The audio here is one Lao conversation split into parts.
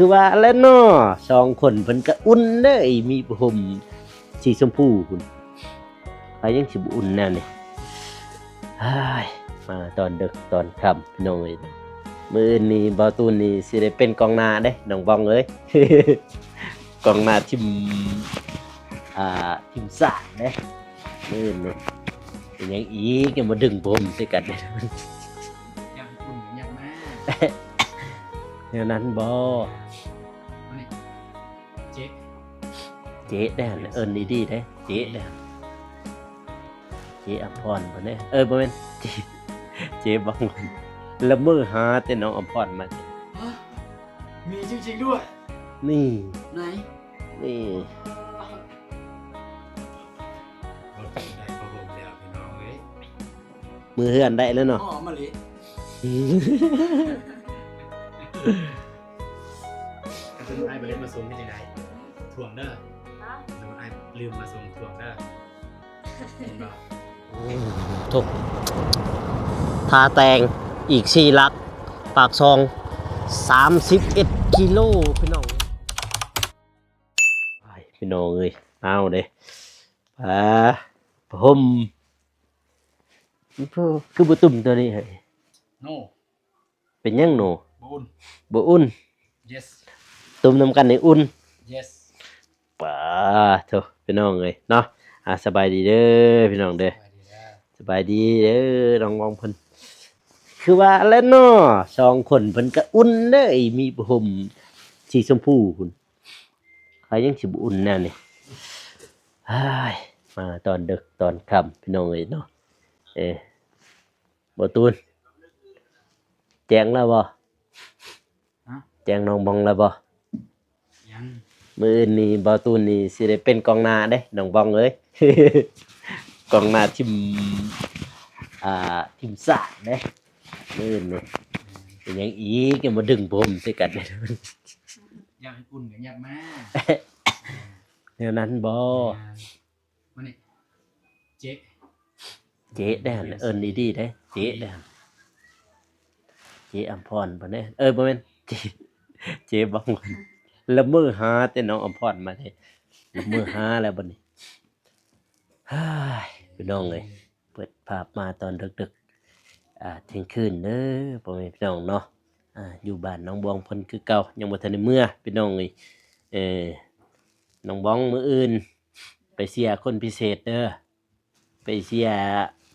ຄືວ່າແຫຼະເນາະ ສອງຄົນເພິ່ນກະອຸ່ນເດ້ ມີຜ້າຫົ່ມສີຊົມພູພຸ້ນ ໃຜຍັງຊິບໍ່ອຸ່ນແນວນີ້. ເຮີ້ຍ ມາຕອນເດິກຕອນຄ່ຳພີ່ນ້ອງເອີຍ ມື້ອື່ນນີ້ບ່າວຕູນນີ້ຊິໄດ້ເປັນກອງໜ້າເດ້ນ້ອງບອງເອີຍ ກອງໜ້າທີມ ອ່າ ທີມຊາດເດ້ ມື້ອື່ນນີ້. ເປັນຫຍັງອີກ ຍັງມາດຶງຜົມໃສ່ກັນ ຢາກໃຫ້ອຸ່ນກໍຢາກມາ ແນວນັ້ນບໍ່? ມານີ້ ເຈ ເຈເດ້ ເອີ້ນດີໆເດ້ ເຈເດ້ ເຈອຳພອນບໍ່ເດ້ ເອີ ບໍ່ແມ່ນ ເຈ ເຈບັງ ລະເມີຫາແຕ່ນ້ອງອຳພອນມາ ຮະ ມີຈິງໆດ້ວຍ ນີ້ ໄຫນ? ນີ້ ບໍ່ໄດ້ຜ້າຫົ່ມແລ້ວພີ່ນ້ອງເອີຍ ມືເຮືອນໄດ້ແລ້ວເນາະ ຫອມມະລິ ຄັນສົມມຸດອ້າຍບໍ່ໄດ້ມາສົ່ງເຮັດຈັ່ງໃດ? ທວງເດີ ຮະ? ສົມມຸດອ້າຍລືມມາສົ່ງ ທວງເດີ ເຫັນບໍ່? ໂອ້ ໂທ້ ທ່າແຕ່ງອີກສີ່ຫຼັກ ປາກຊ່ອງ ສາມສິບເອັດກິໂລພີ່ນ້ອງ. ອ້າຍ ພີ່ນ້ອງເອີຍ ອ້າວເດ້ ອ່າ ຜົມ ຄືບໍ່ຕຸ້ມຕົວນີ້ເຮີ້ຍ? ໂນ ເປັນຫຍັງໂນ? ບໍ່ອຸ່ນ ບໍ່ອຸ່ນ yes ຕຸ້ມນຳກັນນີ້ອຸ່ນ yes ປາໂທ້ ພີ່ນ້ອງເອີຍເນາະ ອ່າ ສະບາຍດີເດີພີ່ນ້ອງເດີ ສະບາຍດີເດີ ສະບາຍດີເດີ ນ້ອງວອງເພິ່ນ ຄືວ່າແຫຼະເນາະ ສອງຄົນເພິ່ນກະອຸ່ນເດ້ ມີຜ້າຫົ່ມສີຊົມພູພຸ້ນ ໃຜຍັງຊິບໍ່ອຸ່ນແນວນີ້. ເຮີ້ຍ ມາຕອນເດິກຕອນຄ່ຳພີ່ນ້ອງເອີຍເນາະ ເອີ ບ່າວຕູນ ແຈ້ງແລ້ວບໍ່? ຮະ? ແຈ້ງນ້ອງບອງແລ້ວບໍ່? ຍັງ ມື້ອື່ນນີ້ບ່າວຕູນນີ້ຊິໄດ້ເປັນກອງໜ້າເດ້ນ້ອງບອງເອີຍ ກອງໜ້າທີມ ອ່າ ທີມຊາດເດ້ ມື້ອື່ນນີ້ ເປັນຫຍັງອີກ ຍັງມາດຶງຜົມໃສ່ກັນ ຢາກໃຫ້ອຸ່ນກໍຢາກມາ ແນວນັ້ນບໍ່? ມານີ້ ເຈ ເຈເດ້ ເອີ້ນດີໆເດ້ ເຈເດ້ ເຈອຳພອນບໍ່ເດ້ ເອີ ບໍ່ແມ່ນ ເຈ ເຈບັງ ລະເມີຫາແຕ່ນ້ອງອຳພອນມາເດ້ ລະເມີຫາແລ້ວບັດນີ້ ເຮີ້ຍ ພີ່ນ້ອງເອີຍ ເປີດພາບມາຕອນເດິກໆ ອ່າ ທ່ຽງຄືນເດີ ພໍ່ແມ່ພີ່ນ້ອງເນາະ ອ່າ ຢູ່ບ້ານນ້ອງບອງເພິ່ນຄືເກົ່າ ຍັງບໍ່ທັນໄດ້ເມືອ ພີ່ນ້ອງເອີຍ ເອີ ນ້ອງບອງ ມື້ອື່ນ ໄປເຊຍຄົນພິເສດເດີ ໄປເຊຍ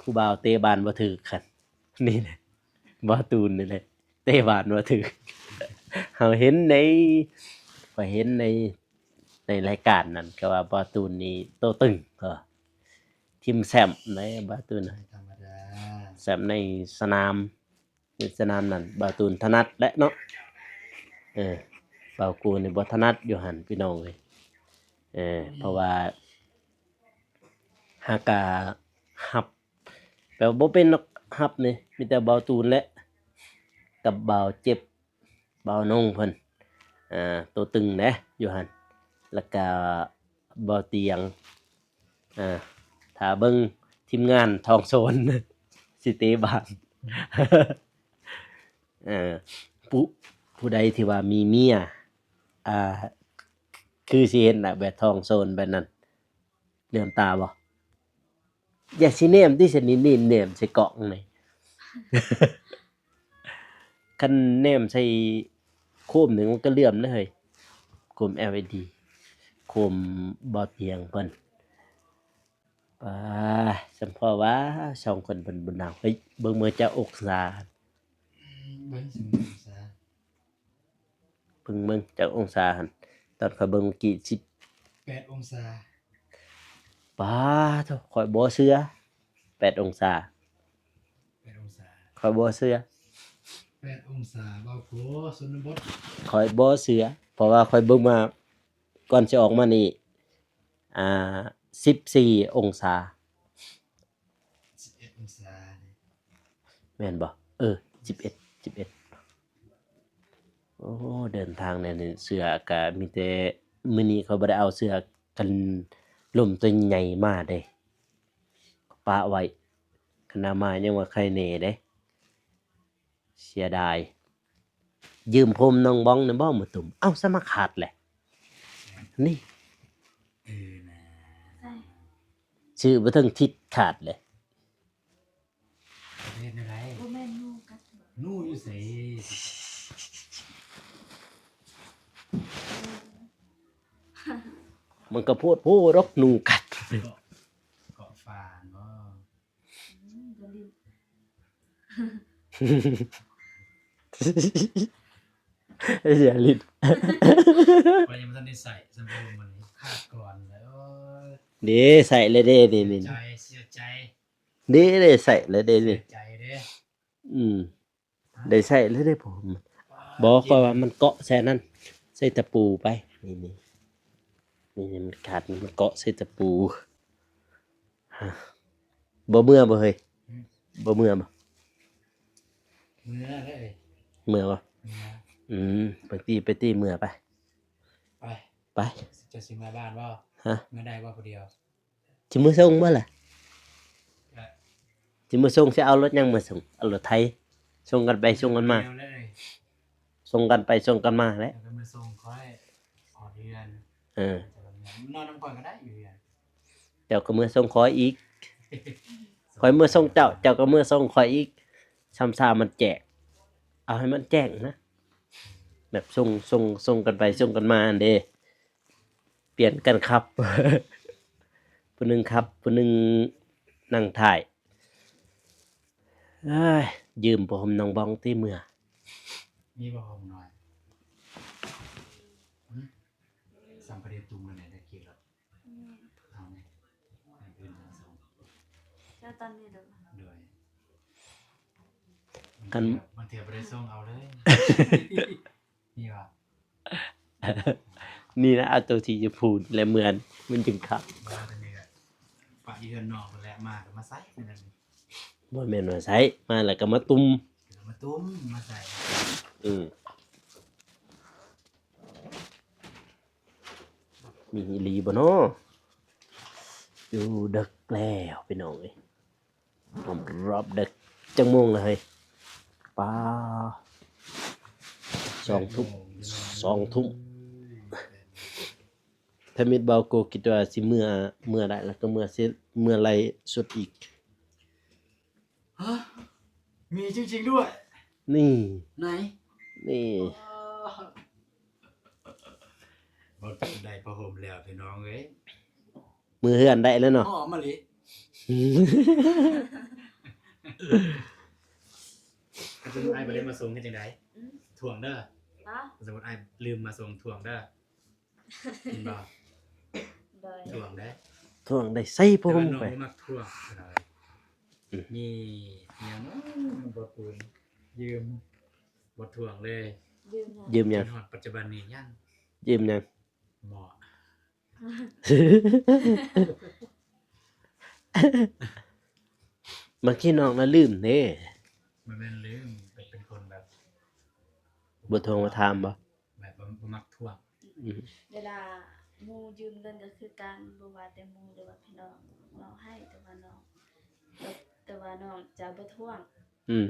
ຜູ້ບ່າວເຕະບານບໍ່ຖືກຫັ້ນ ນີ້ແຫຼະ ບ່າວຕູນນີ້ແຫຼະ ເຕະບານບໍ່ຖືກ ເຮົາເຫັນໃນ ຂ້ອຍເຫັນໃນ ໃນລາຍການນັ້ນ ເຂົາວ່າບ່າວຕູນນີ້ໂຕຕຶງ ເຂົາວ່າ ທີມແຊ້ມໃດ ບ່າວຕູນ ບໍ່ທຳມະດາ ແຊ້ມໃນສະໜາມ ໃນສະໜາມນັ້ນ ບ່າວຕູນຖະໜັດແຫຼະເນາະ ເອີ ບ່າວກູນີ້ບໍ່ຖະໜັດຢູ່ຫັ້ນພີ່ນ້ອງເອີຍ ເອີ ເພາະວ່າ ຫາກະຮັບ ແບບບໍ່ເປັນດອກ ຮັບນີ້ ມີແຕ່ບ່າວຕູນແຫຼະ ກັບບ່າວເຈັບ ບ່າວນົງເພິ່ນ ອ່າ ໂຕຕຶງເດ້ຢູ່ຫັ້ນ ແລ້ວກະບ່າວຕຽງ ອ່າ ຖ້າເບິ່ງທີມງານທອງໂຊນ ຊິເຕະບານ ເອີ ຜູ້ ຜູ້ໃດທີ່ວ່າມີເມຍ ອ່າ ຄືຊິເຫັນນະ ແບບທອງໂຊນແບບນັ້ນ ເຫຼືອມຕາບໍ່? ຢ່າຊິແນມຕິ ຊະນິດນີ້ແນມໃສ່ກ້ອງນີ້ ຄັນແນມໃສ່ໂຄມນີ້ມັນກະເຫຼືອມເດ້ເຮີ້ຍ ໂຄມແອລອີດີ ໂຄມບໍ່ຕຽງເພິ່ນ ປາ ສຳພໍວ່າສອງຄົນເພິ່ນບໍ່ໜາວ ເຮີ້ຍ ເບິ່ງເບິ່ງຈັກອົງສາ ເບິ່ງ ເບິ່ງຈັກອົງສາຫັ້ນ ຕອນຂ້ອຍເບິ່ງເມື່ອກີ້ ສິບແປດອົງສາ ປາໂທ້ ຂ້ອຍບໍ່ເຊື່ອ ແປດອົງສາ ແປດອົງສາ ຂ້ອຍບໍ່ເຊື່ອ ແປດອົງສາ ເວົ້າໂພ ຊົນນະບົດ ຂ້ອຍບໍ່ເຊື່ອ ເພາະວ່າຂ້ອຍເບິ່ງມາ ກ່ອນຊິອອກມານີ້ ອ່າ ສິບສີ່ອົງສາ ສິບເອັດອົງສາ ແມ່ນບໍ່? ເອີ ສິບເອັດ ສິບເອັດ ໂອ້ ເດີນທາງແນວນີ້ ເສື້ອກະມີແຕ່ ມື້ນີ້ຂ້ອຍບໍ່ໄດ້ເອົາເສື້ອກັນລົມຕົວໃຫຍ່ມາເດ້ ປະໄວ້ ຄັນເອົາມາຍັງວ່າໄຄແນ່ເດ້ ເສຍດາຍ ຢືມຜົມນ້ອງບອງແດ່ບໍ່ມາຕຸ່ມ? ເອົ້າ ສະມາຂາດແຫຼະ ນີ້ ເອີນະ ໃສ່ ຊື່ບໍ່ເຖິງທິດຂາດເລີຍ. ເຮັດແນວໃດ? ບໍ່ແມ່ນໜູກັດບໍ? ໜູຢູ່ໃສ? ມັນກໍໂພດໂພດອກໜູກັດ. ເກາະ ເກາະຟານບໍ? ອືມ ບໍ່ຫຼິ້ນ ຢ່າຫຼິ້ນ ຂ້ອຍຍັງບໍ່ທັນໄດ້ໃຊ້ ສຳລັບມື້ນີ້ ຂາດກ່ອນແລ້ວ. ໂອ້ຍ ເດ້ ໃຊ້ແລ້ວເດ້ ນີ້ ເສຍໃຈ ເສຍໃຈ. ເດ້ ໄດ້ໃຊ້ແລ້ວເດ້ນີ້ ເສຍໃຈເດ້. ອືມ ໄດ້ໃຊ້ແລ້ວເດ້ຜົມ. ບໍ່ ຂ້ອຍວ່າມັນເກາະໃສ່ນັ້ນ ໃສ່ຕະປູໄປ ນີ້ ນີ້ ນີ້ ນີ້ ມັນຂາດ ມັນເກາະໃສ່ຕະປູ. ບໍ່ເມື່ອບໍ່ເຮີ້ຍ? ຫືມ ບໍ່ເມື່ອບໍ່? ເມື່ອເລີຍ ເມື່ອບໍ່? ເມື່ອ. ອືມ ໄປຕິ ໄປຕິ ເມື່ອໄປ ໄປ ໄປ. ເຈົ້າຊິເມືອບ້ານບໍ່? ຮະ? ເມືອໄດ້ບໍ່ຜູ້ດຽວ? ຊິມາສົ່ງບໍ່ລະ? ຊິມາສົ່ງ ຊິເອົາລົດຫຍັງມາສົ່ງ? ເອົາລົດໄຖ ສົ່ງກັນໄປສົ່ງກັນມາ ສົ່ງກັນໄປສົ່ງກັນມາແຫຼະ. ເຈົ້າກໍມາສົ່ງຂ້ອຍຮອດເຮືອນ. ເອີ ນອນນຳຂ້ອຍກໍໄດ້ຢູ່ເຮືອນ. ເຈົ້າກໍເມືອສົ່ງຂ້ອຍອີກ ຂ້ອຍເມືອສົ່ງເຈົ້າ ເຈົ້າກໍເມືອສົ່ງຂ້ອຍອີກ ຊ່ຳຊາມັນແຈ້ງ ເອົາໃຫ້ມັນແຈ້ງນະ ແບບສົ່ງ ສົ່ງ ສົ່ງກັນໄປສົ່ງກັນມາຫັ້ນເດ້. ປ່ຽນກັນຂັບ ຜູ້ໜຶ່ງຂັບ ຜູ້ໜຶ່ງນັ່ງທ້າຍ. ເອີຍ ຢືມຜ້າຫົ່ມນ້ອງບອງຕິເມືອ. ມີຜ້າຫົ່ມໜ້ອຍ? ຫຶ? ສ່ຳປະເດດຕຸ່ມແລ້ວແຫຼະ ໄດ້ກິນແລ້ວ. ແມ່ນ ເອົາແນ່ ໃຫ້ເພິ່ນທັງສອງ ເຈົ້າຕອນນີ້ເດີ້. ໂດຍ ຄັນ ບາງເທື່ອບໍ່ໄດ້ສົ່ງເອົາເລີຍ ມີບໍ່? ນີ້ນະ ເອົາໂຕສີຊຳພູນີ້ແຫຼະ ເມືອນ ມັນຈຶ່ງຄັກ. ບໍ່ ອັນນີ້ກໍປະຢູ່ເຮືອນນ້ອງພຸ້ນແຫຼະ ມາກໍມາໃສ່ແມ່ນ. ບໍ່ແມ່ນວ່າໃສ່ ມາແລ້ວກໍມາຕຸ່ມ ມາຕຸ່ມ ມາໃສ່. ອືມ ມີອີ່ຫຼີບໍ່ນໍ? ຢູ່ເດິກແລ້ວພີ່ນ້ອງເອີຍ. ຮອບເດິກ ຈັກໂມງລະເຮີ້ຍ? ປາ ສອງທຸ່ມ ສອງທຸ່ມ. ທຳອິດເບົາໂກຄິດວ່າຊິເມືອ ເມືອໄດ້ແລ້ວກໍເມືອຊິ ເມືອໄລ່ສົດອີກ. ຮະ? ມີຈິງໆດ້ວຍ? ນີ້ ໄຫນ? ນີ້ ອໍ ບໍ່ໄດ້ຜ້າຫົ່ມແລ້ວພີ່ນ້ອງເອີຍ. ມືເຮືອນໄດ້ແລ້ວເນາະ ຫອມມາລີ. ຄັນສົມມຸດອ້າຍບໍ່ໄດ້ມາສົ່ງເຮັດຈັ່ງໃດ? ອືມ ທວງເດີ. ຮະ? ສົມມຸດອ້າຍລືມມາສົ່ງ ທວງເດີ. ເຫັນບໍ່? ໂດຍ ທວງໄດ້ ທວງໄດ້ໃສ່ຜົມ ແຕ່ວ່ານ້ອງ ໄປ ບໍ່ມັກທວງ. ອືມ ມີຫຍັງບໍ່ປູນ ຢືມ ບໍ່ທວງເລີຍ. ຢືມຫຍັງ? ຢືມຫຍັງ? ຈົນຮອດປັດຈຸບັນນີ້ຍັງ ຢືມຫຍັງ? ໝໍ້. ບາງທີນ້ອງລະລືມເດ້. ບໍ່ແມ່ນລືມ ແຕ່ເປັນຄົນແບບ ບໍ່ທວງບໍ່ຖາມບໍ? ແບບບໍ່ ບໍ່ມັກທວງ. ອືມ ເວລາໝູ່ຢືມເງິນກໍຄືກັນ ບໍ່ວ່າແຕ່ໝູ່ ຫຼືວ່າພີ່ນ້ອງ ເວົ້າໃຫ້ ແຕ່ວ່ານ້ອງ ແຕ່ວ່ານ້ອງຈະບໍ່ທວງ. ອືມ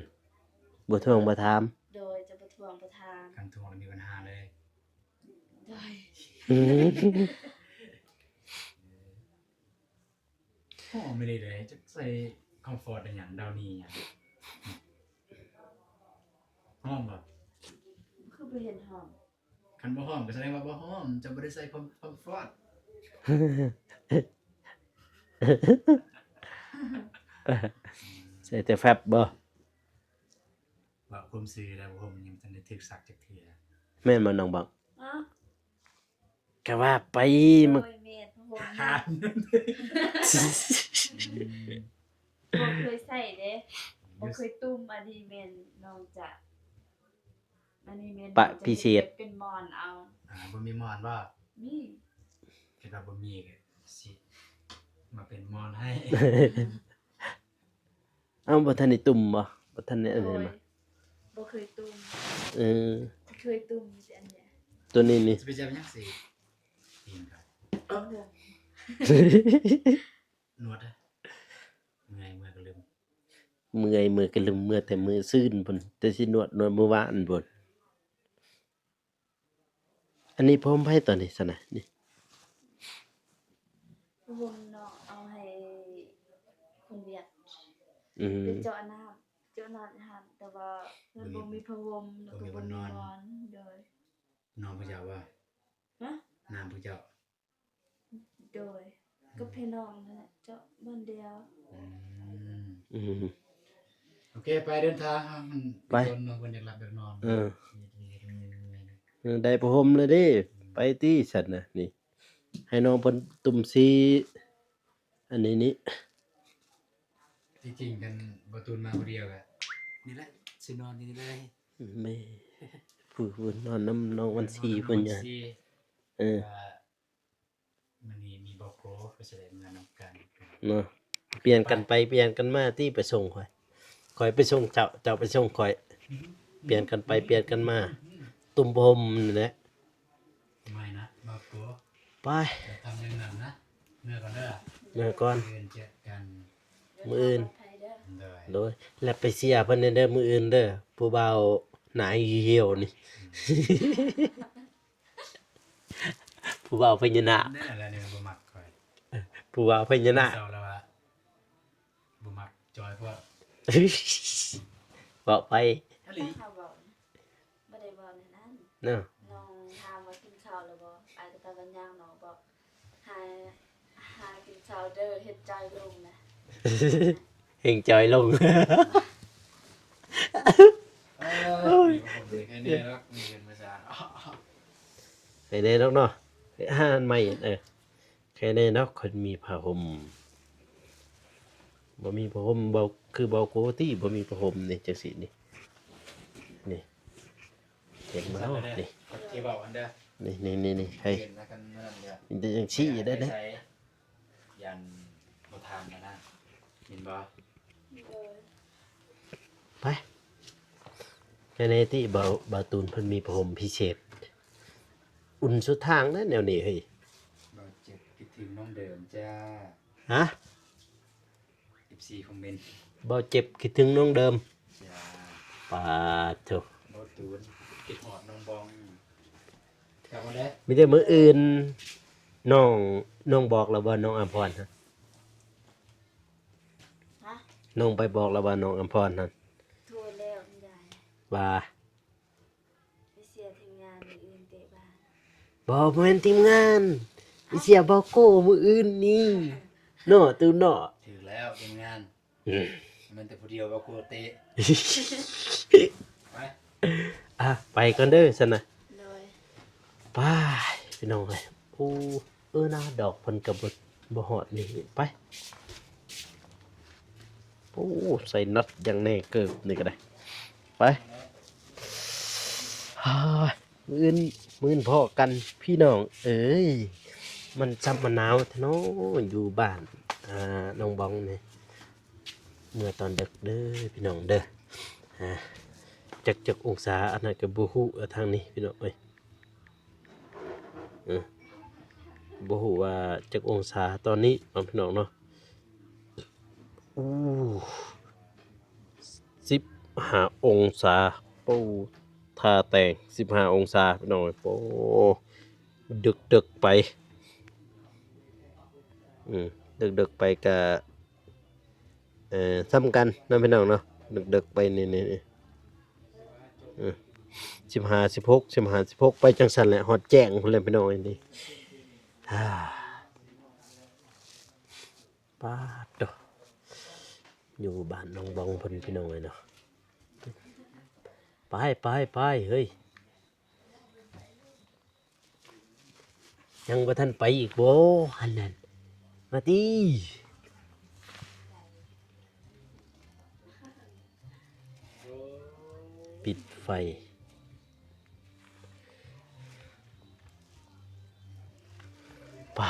ບໍ່ທວງບໍ່ຖາມ. ໂດຍ ຈະບໍ່ທວງບໍ່ຖາມ. ຄັນທວງແລ້ວມີບັນຫາເລີຍ. ໂດຍ ອືມ ຫອມອີ່ຫຼີເດ້ ຈັກໃສ່ຄອມຟອດອີ່ຫຍັງ ດາວນີຫຍັງ. ຫອມບໍ່? ຄືບໍ່ເຫັນຫອມ? ຄັນບໍ່ຫອມກໍສະແດງວ່າບໍ່ຫອມ ເຈົ້າບໍ່ໄດ້ໃສ່ຄອມ ຄອມຟອດ. ໃສ່ແຕ່ແຟັບບໍ? ເວົ້າຄວາມຊື່ແລ້ວ ບໍ່ຫອມ ຍັງບໍ່ທັນໄດ້ຖືກສັກຈັກເທື່ອ. ແມ່ນບໍ່ນ້ອງບອກ? ຮະ? ກະວ່າໄປ ໂດຍ ມັນ ແມ່ນ ບໍ່ເຄີຍໃຊ້ເດ້ ບໍ່ເຄີຍຕຸ່ມ. ອັນນີ້ແມ່ນນ້ອງຈະ ອັນນີ້ແມ່ນ ປະພິເສດ ເປັນໝອນເອົາ. ອ່າ ບໍ່ມີໝອນບໍ່? ມີ. ຄິດວ່າບໍ່ມີກໍຊິມາເປັນໝອນໃຫ້. ເອົ້າ ບໍ່ທັນໄດ້ຕຸ່ມບໍ່? ບໍ່ທັນໄດ້ອັນນີ້ມາ. ໂດຍ ບໍ່ເຄີຍຕຸ່ມ. ເອີ ເຄີຍຕຸ່ມມີແຕ່ອັນນີ້. ໂຕນີ້ນີ້ ຊິໄປຈັບຫຍັງຊິ? ຕີນກໍ ເອີ ນວດເດີ. ເມື່ອຍ ເມື່ອຍກໍລືມ ເມື່ອຍ ເມື່ອຍກໍລືມ ເມື່ອຍແຕ່ມື້ຊືນພຸ້ນ ແຕ່ຊິນວດ ນວດມື້ວານພຸ້ນ. ອັນນີ້ຜ້າຫົ່ມໃຜຕອນນີ້ຊັ້ນນະ? ນີ້ ຜ້າຫົ່ມນ້ອງເອົາໃຫ້ຄົນວຽກ ອືມ ໄປເຈາະນ້ຳ ເຈາະນ້ຳໃຫ້ຫັ້ນ ແຕ່ວ່າມັນບໍ່ມີຜ້າຫົ່ມ ແລ້ວກໍບໍ່ມີໝອນ ໂດຍ ນ້ອງຜູ້ເຈົ້າບໍ່? ຮະ? ນ້ຳຜູ້ເຈົ້າ ໂດຍ ກັບພີ່ນ້ອງນັ້ນແຫຼະ ເຈາະບ່ອນດຽວ ອືມ ອືມ ໂອເຄ ໄປເດີນທາງ ມັນ ໄປ ເພິ່ນເນາະ ເພິ່ນຢາກຫຼັບຢາກນອນ ເອີ ເອີ ໄດ້ຜ້າຫົ່ມແລ້ວເດ້ ໄປຕິຊັ້ນນະ ນີ້ ໃຫ້ນ້ອງເພິ່ນຕຸ້ມສີ ອັນນີ້ນີ້ ທີ່ຈິງຄັນບໍ່ຕູນມາຜູ້ດຽວກະນີ້ແຫຼະ ຊິນອນຢູ່ນີ້ເລີຍ ແມ່ ຜູ້ ຜູ້ນອນນຳນ້ອງວັນຊີ ເອີ ເພິ່ນ ນ້ອງວັນຊີ ເອີ ມື້ນີ້ມີບໍ່ໂກ ກໍຊິໄດ້ເມືອນຳກັນເນາະ ປ່ຽນກັນໄປປ່ຽນກັນມາຕິ ໄປສົ່ງຂ້ອຍ ຂ້ອຍໄປສົ່ງເຈົ້າ ເຈົ້າໄປສົ່ງຂ້ອຍ ປ່ຽນກັນໄປປ່ຽນກັນມາ ຕຸ້ມຜ້າຫົ່ມນີ້ແຫຼະ ໄປ ເມື່ອກ່ອນເດີ ເມື່ອກ່ອນ ມື້ອື່ນເຈີກັນ ມື້ອື່ນ ໂດຍ ແລ້ວໄປເຊຍເພິ່ນແດ່ເດີ ມື້ອື່ນເດີ ຜູ້ບ່າວໜ້າຫ່ຽວໆນີ້ ອືມ ຜູ້ບ່າວພະຍານາກ ແນ່ແຫຼະນີ້ບໍ່ມັກຂ້ອຍ ຜູ້ບ່າວພະຍານາກ ເຊົາແລ້ວວ່າ ບໍ່ມັກຈອຍພວກ ເວົ້າໄປ ອີ່ຫຼີ ເຮົາເວົ້າ ບໍ່ໄດ້ເວົ້າແນວນັ້ນເນາະ ນ້ອງຖາມວ່າກິນເຂົ້າແລ້ວບໍ່ ອ້າຍກໍຕອບວ່າຍັງ ນ້ອງບອກ ຫາ ຫາກິນເຂົ້າເດີ ເຮັດໃຈລົງນະ ເຮັດໃຈລົງ ເອີ ໂອ້ຍ ໃຫ້ແນ່ດອກ ມີເງິນມາສາ ໃຫ້ແນ່ດອກເນາະ ຫາອັນໃໝ່ ເອີ ໃຫ້ແນ່ເນາະ ຄັນມີຜ້າຫົ່ມ ບໍ່ມີຜ້າຫົ່ມ ເວົ້າຄືເວົ້າໂກຕິ ບໍ່ມີຜ້າຫົ່ມນີ້ ຈັ່ງຊີ້ນີ້ ນີ້ ເຫັນບໍ່ເນາະ ນີ້ ທີ່ເວົ້າຫັ້ນເດີ ນີ້ໆໆ ໃຫ້ ເຫັນນະ ຄັນນັ້ນເດີ ມີແຕ່ຈັ່ງຊີ້ໄດ້ເດ້ ຢ້ານບໍ່ທັນນະ ເຫັນບໍ່? ໂດຍ ໄປ ແນວນີ້ຕິ ບ່າວ ບ່າວຕູນເພິ່ນມີຜ້າຫົ່ມພິເສດ ອຸ່ນສຸດທາງເດ້ແນວນີ້ເຮີ້ຍ ບ່າວເຈັບຄິດເຖິງນ້ອງເດີມຈ້າ ຮະ? ເອັຟຊີຄອມເມັນ ບ່າວເຈັບຄິດເຖິງນ້ອງເດີມ ຈ້າ ປາດໂທ້ ບ່າວຕູນຄິດຮອດນ້ອງບອງ ມີແຕ່ມື້ອື່ນ ນ້ອງ ນ້ອງບອກແລ້ວບໍ່ ນ້ອງອຳພອນຫັ້ນ? ຮະ? ນ້ອງໄປບອກແລ້ວວ່າ ນ້ອງອຳພອນຫັ້ນ? ໂທແລ້ວ ຍາຍ ວ່າ? ໄປເຊຍທີມງານມື້ອື່ນເຕະບານ. ບໍ່ ບໍ່ແມ່ນທີມງານ ໄປເຊຍເບົາໂກ້ມື້ອື່ນນີ້ ເນາະ ຕູນເນາະ. ຖືກແລ້ວທີມງານ. ອືມ ແມ່ນແຕ່ຜູ້ດຽວເບົາໂກ້ເຕະ. ໄປ ອ່ະ ໄປກ່ອນເດີຊັ້ນນະ. ໂດຍ ໄປ ພີ່ນ້ອງເອີຍ. ໂອ້ ເອີ ໜ້າດອກເພິ່ນກໍບໍ່ ບໍ່ຮອດນີ້. ໄປ ໂອ້ ໃສ່ນັດຢ່າງແນ່ເກີບນີ້ກໍໄດ້. ໄປ ມື້ອື່ນ ມື້ອື່ນພໍ້ກັນພີ່ນ້ອງເອີຍ. ມັນຊ່ຳມະນາວແທ້ເນາະ ຢູ່ບ້ານ ອ່າ ນ້ອງບອງນີ້. ເມື່ອຕອນເດິກເດີພີ່ນ້ອງເດີ. ອ່າ ຈັກ ຈັກອົງສາ ອັນນັ້ນກໍບໍ່ຮູ້ ທາງນີ້ພີ່ນ້ອງເອີຍ. ເອີ ບໍ່ຮູ້ວ່າຈັກອົງສາຕອນນີ້ເນາະ ພີ່ນ້ອງເນາະ. ໂອ້ ສິບຫ້າອົງສາ. ໂອ້ ທ່າແຕ່ງສິບຫ້າອົງສາ ພີ່ນ້ອງເອີຍ. ໂອ້ ເດິກໆໄປ ອືມ ເດິກໆໄປກະ ເອີ ສ່ຳກັນເນາະ ພີ່ນ້ອງເນາະ. ເດິກໆໄປນີ້ ນີ້ ນີ້ ເອີ ສິບຫ້າ ສິບຫົກ ສິບຫ້າ ສິບຫົກ ໄປຈັ່ງຊັ້ນແຫຼະ ຮອດແຈ້ງພຸ້ນແຫຼະ ພີ່ນ້ອງເອີຍ. ອ່າ ປາດໂທ້ ຢູ່ບ້ານນ້ອງບອງເພິ່ນ ພີ່ນ້ອງເອີຍເນາະ. ໄປ ໄປ ໄປ ເຮີ້ຍ. ຍັງບໍ່ທັນໄປອີກບໍ່ຫັ້ນນັ້ນ ມາຕິ. ປິດໄຟ. ໄປ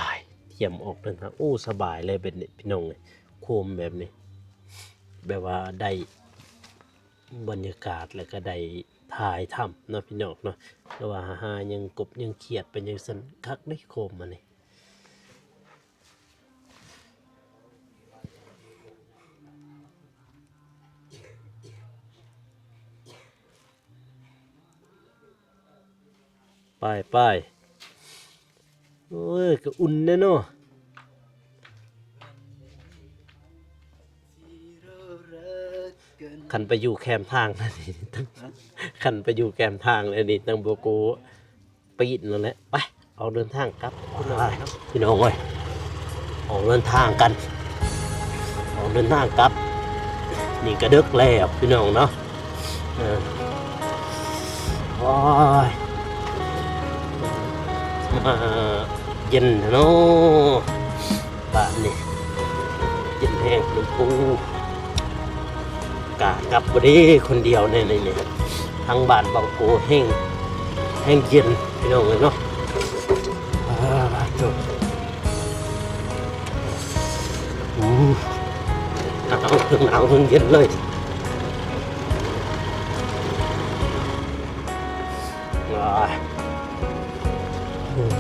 ຕຽມອອກເດີນທາງ. ໂອ້ ສະບາຍເລີຍແບບນີ້ ພີ່ນ້ອງເອີຍ. ໂຄມແບບນີ້ ແບບວ່າໄດ້ບັນຍາກາດ ແລ້ວກໍໄດ້ ຖ່າຍທຳເນາະ ພີ່ນ້ອງເນາະ. ແຕ່ວ່າຫາຍັງກົບຍັງຄຽດໄປຈັ່ງຊັ້ນ ຄັກເດ້ໂຄມອັນນີ້. ໄປ ໄປ ໂອ້ຍ ກໍອຸ່ນແດ່ເນາະ. ຄັນໄປຢູ່ແຄມທາງນີ້ ຄັນໄປຢູ່ແຄມທາງແລ້ວນີ້ ຕັ້ງບໍ່ກູປີນນັ້ນແຫຼະ. ໄປ ອອກເດີນທາງກັບ ພີ່ນ້ອງເອີຍ ອອກເດີນທາງກັນ ອອກເດີນທາງກັບ. ນີ້ກໍເດິກແລ້ວ ພີ່ນ້ອງເນາະ. ເອີ ໂອ້ຍ ມາເຢັນແທ້ເນາະ ບ້ານນີ້ ເຢັນແຮງ ລຳພູ. ກະກັບບໍ່ໄດ້ຄົນດຽວແນ່ນີ້ ທາງບ້ານເບົາໂກແຮງ ແຮງເຢັນ ພີ່ນ້ອງເອີຍເນາະ. ອາ ໂທ້ ອືມ ໜາວ ເທິງໜາວເທິງເຢັນເລີຍ. ວ້າ ອືມ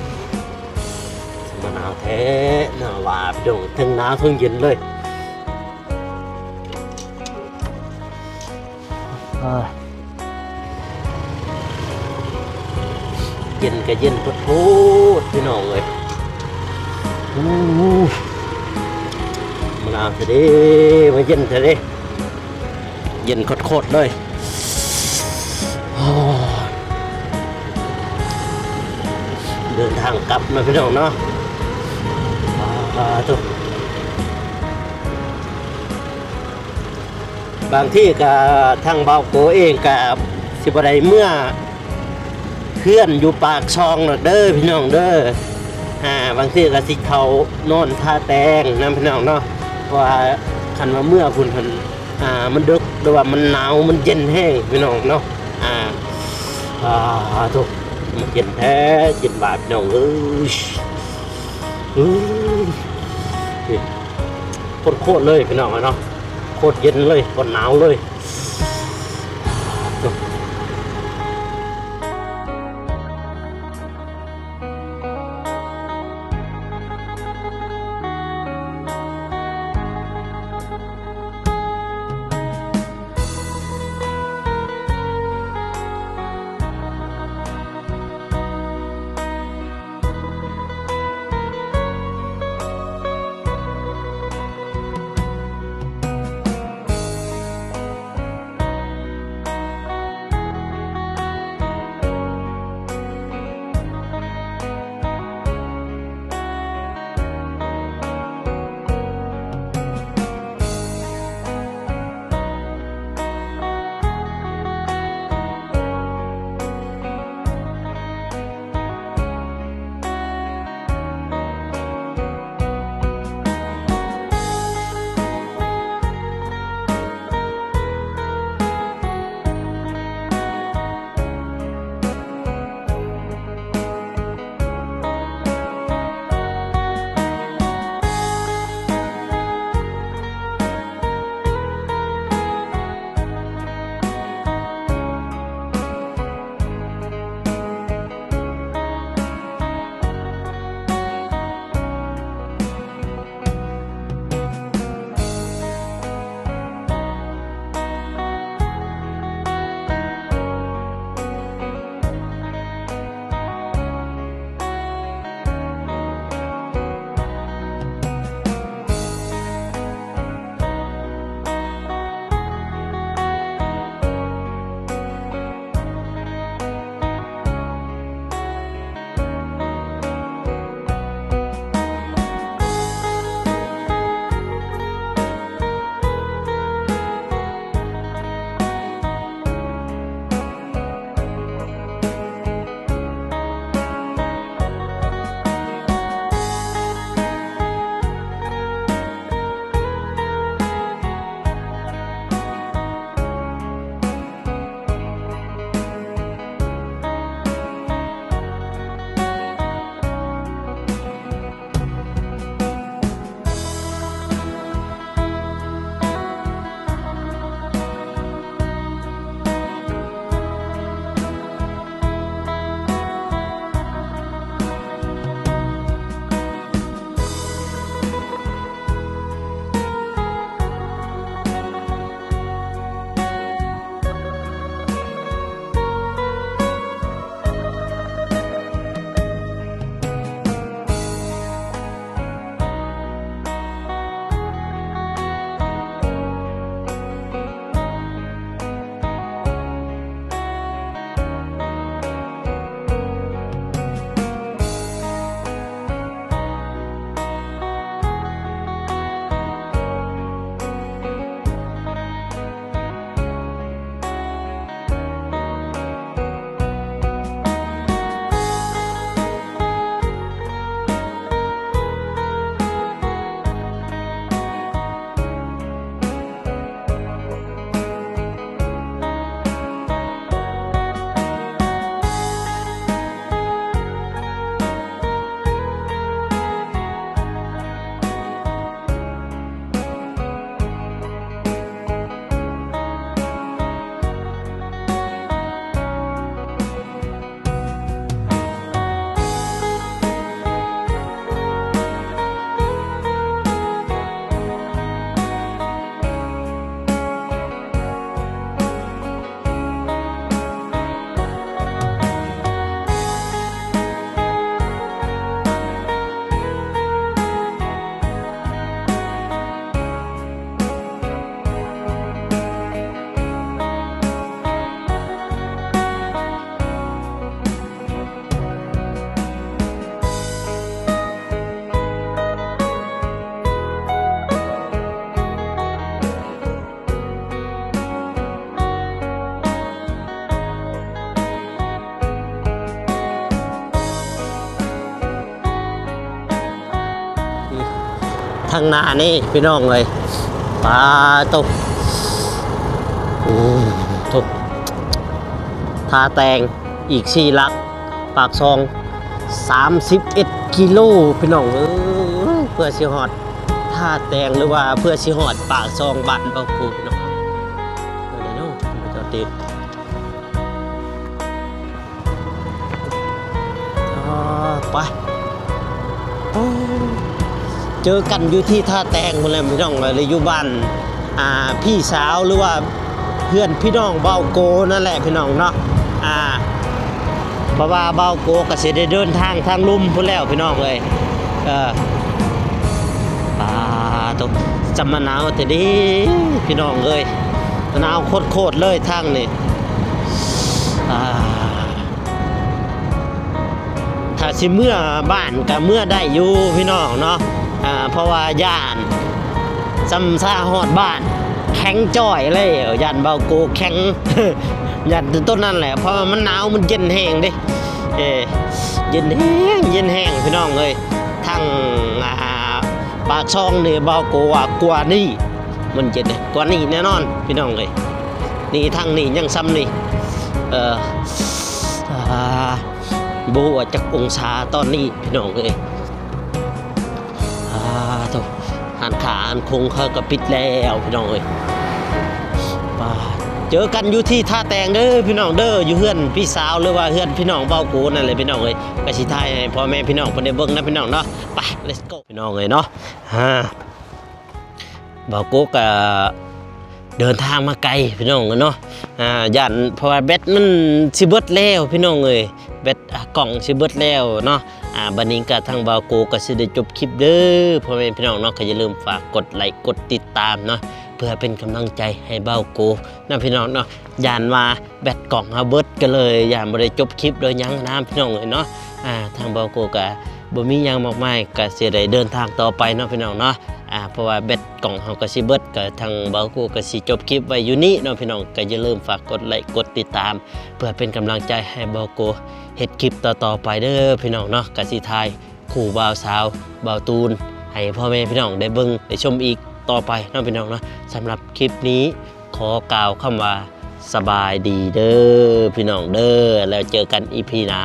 ມາໜາວແທ້ ໜາວວ່າ ພີ່ນ້ອງ ເທິງໜາວເທິງເຢັນເລີຍ. ອາ ເຢັນກໍເຢັນໂພດໆ ພີ່ນ້ອງເອີຍ. ໂອ້ ມາໜາວແທ້ເດ້ ມາເຢັນແທ້ເດ້ ເຢັນໂຄດໆ ເລີຍ. ໂອ້ ເດີນທາງກັບນະ ພີ່ນ້ອງເນາະ. ອາ ໂທ້ ບາງທີກໍທາງເບົາໂກເອງກໍຊິບໍ່ໄດ້ເມືອເຮືອນຢູ່ປາກຊ່ອງດອກເດີ ພີ່ນ້ອງເດີ. ອາ ບາງທີກໍຊິເຂົ້ານອນທາແຕ່ງນຳ ພີ່ນ້ອງເນາະ ເພາະວ່າຄັນວ່າເມືອພຸ້ນ ເພິ່ນ ອາ ມັນດຶກ ຫຼືວ່າມັນໜາວ ມັນເຢັນແຮງ ພີ່ນ້ອງເນາະ. ອາ ອາ ໂທ້ ມັນເຢັນແທ້ ເຢັນວ່າ ພີ່ນ້ອງເອີຍ. ອືມ ນີ້ ໂຄດໆ ເລີຍ ພີ່ນ້ອງເອີຍເນາະ ໂຄດເຢັນເລີຍ ໂຄດໜາວເລີຍ. ທາງໜ້ານີ້ພີ່ນ້ອງເອີຍ ປາໂຕ ໂອ້ໂຕ ທ່າແຕງ ອີກສີ່ຫຼັກ ປາກຊ່ອງ ສາມສິບເອັດກິໂລພີ່ນ້ອງເອີຍ ເພື່ອຊິຮອດທ່າແຕງ ຫຼືວ່າເພື່ອຊິຮອດປາກຊ່ອງບ້ານເຮົາພຸ້ນເນາະ ເອີ ເນາະ ຈອດຕິດ ອ່າ ໄປ ໂອ້ ເຈີກັນຢູ່ທີ່ທ່າແຕງພຸ້ນແຫຼະພີ່ນ້ອງເອີຍ ຫຼືຢູ່ບ້ານ ອ່າ ພີ່ສາວ ຫຼືວ່າເຮືອນພີ່ນ້ອງບ່າວໂກນັ້ນແຫຼະພີ່ນ້ອງເນາະ ອ່າ ເພາະວ່າບ່າວໂກກໍຊິໄດ້ເດີນທາງທາງລຸ່ມພຸ້ນແລ້ວພີ່ນ້ອງເອີຍ ເອີ ປາໂຕ ຈະມາໜາວແທ້ເດພີ່ນ້ອງເອີຍ ໜາວໂຄດໆເລີຍທາງນີ້ ອ່າ ຖ້າຊິເມືອບ້ານກໍເມືອໄດ້ຢູ່ພີ່ນ້ອງເນາະ ອ່າ ເພາະວ່າຢ້ານ ຊ່ຳຊາຮອດບ້ານແຂງຈ້ອຍເລີຍ ຢ້ານບ່າວໂກແຂງ ຢ້ານແຕ່ໂຕນັ້ນແຫຼະ ເພາະວ່າມັນໜາວ ມັນເຢັນແຮງເດ້ ເອີ ເຢັນແຮງ ເຢັນແຮງພີ່ນ້ອງເອີຍ ທາງ ອ່າ ປາກຊ່ອງນີ້ບ່າວໂກວ່າກວ່ານີ້ ມັນເຢັນກວ່ານີ້ແນ່ນອນພີ່ນ້ອງເອີຍ ນີ້ທາງນີ້ຍັງຊ່ຳນີ້ ເອີ ອ່າ ບໍ່ຮູ້ວ່າຈັກອົງສາຕອນນີ້ພີ່ນ້ອງເອີຍ ອ່າໂຕ ຮ້ານຄ້າຮ້ານຄົງເຂົາກໍປິດແລ້ວພີ່ນ້ອງເອີຍ ປາ ເຈີກັນຢູ່ທີ່ທ່າແຕງເດີພີ່ນ້ອງເດີ ຢູ່ເຮືອນພີ່ສາວ ຫຼືວ່າເຮືອນພີ່ນ້ອງບ່າວໂກນັ້ນແຫຼະພີ່ນ້ອງເອີຍ ກໍຊິຖ່າຍໃຫ້ພໍ່ແມ່ພີ່ນ້ອງເພິ່ນໄດ້ເບິ່ງນະພີ່ນ້ອງເນາະ ໄປ let's go ພີ່ນ້ອງເອີຍເນາະ ອ່າ ບ່າວໂກກະເດີນທາງມາໄກພີ່ນ້ອງເອີຍເນາະ ອ່າ ຢ້ານ ເພາະວ່າແບັດມັນຊິເບິດແລ້ວພີ່ນ້ອງເອີຍ ແບັດ ອ່າ ກ້ອງຊິເບິດແລ້ວເນາະ ອ່າ ບັດນີ້ກະທາງບ່າວໂກກະຊິໄດ້ຈົບຄລິບເດີພໍ່ແມ່ພີ່ນ້ອງເນາະ ກໍຢ່າລືມຝາກກົດໄລກົດຕິດຕາມເນາະ ເພື່ອເປັນກຳລັງໃຈໃຫ້ບ່າວໂກນະພີ່ນ້ອງເນາະ ຢ້ານວ່າແບັດກ້ອງເຮົາເບິດ ກໍເລີຍຢ້ານບໍ່ໄດ້ຈົບຄລິບໂດຍຫຍັງນະພີ່ນ້ອງເອີຍເນາະ ອ່າ ທາງບ່າວໂກກະບໍ່ມີຫຍັງມາກມາຍ ກະຊິໄດ້ເດີນທາງຕໍ່ໄປເນາະພີ່ນ້ອງເນາະ ອ່າ ເພາະວ່າແບັດ ກ້ອງເຮົາກໍຊິເບິດ ກໍທາງບ່າວໂກກໍຊິຈົບຄລິບໄວ້ຢູ່ນີ້ເນາະພີ່ນ້ອງ ກໍຢ່າລືມຝາກກົດໄລກົດຕິດຕາມ ເພື່ອເປັນກຳລັງໃຈໃຫ້ບ່າວໂກເຮັດຄລິບຕໍ່ໆໄປເດີພີ່ນ້ອງເນາະ ກໍຊິຖ່າຍຄູ່ບ່າວສາວ ບ່າວຕູນ ໃຫ້ພໍ່ແມ່ພີ່ນ້ອງໄດ້ເບິ່ງໄດ້ຊົມອີກຕໍ່ໄປເນາະພີ່ນ້ອງເນາະ ສຳລັບຄລິບນີ້ ຂໍກ່າວຄຳວ່າສະບາຍດີເດີພີ່ນ້ອງເດີ ແລ້ວເຈີກັນອີພີໜ້າ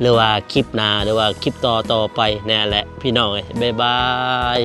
ຫຼືວ່າຄລິບໜ້າ ຫຼືວ່າຄລິບຕໍ່ໆໄປແນ່ແຫຼະພີ່ນ້ອງເອີຍ ບາຍບາຍ.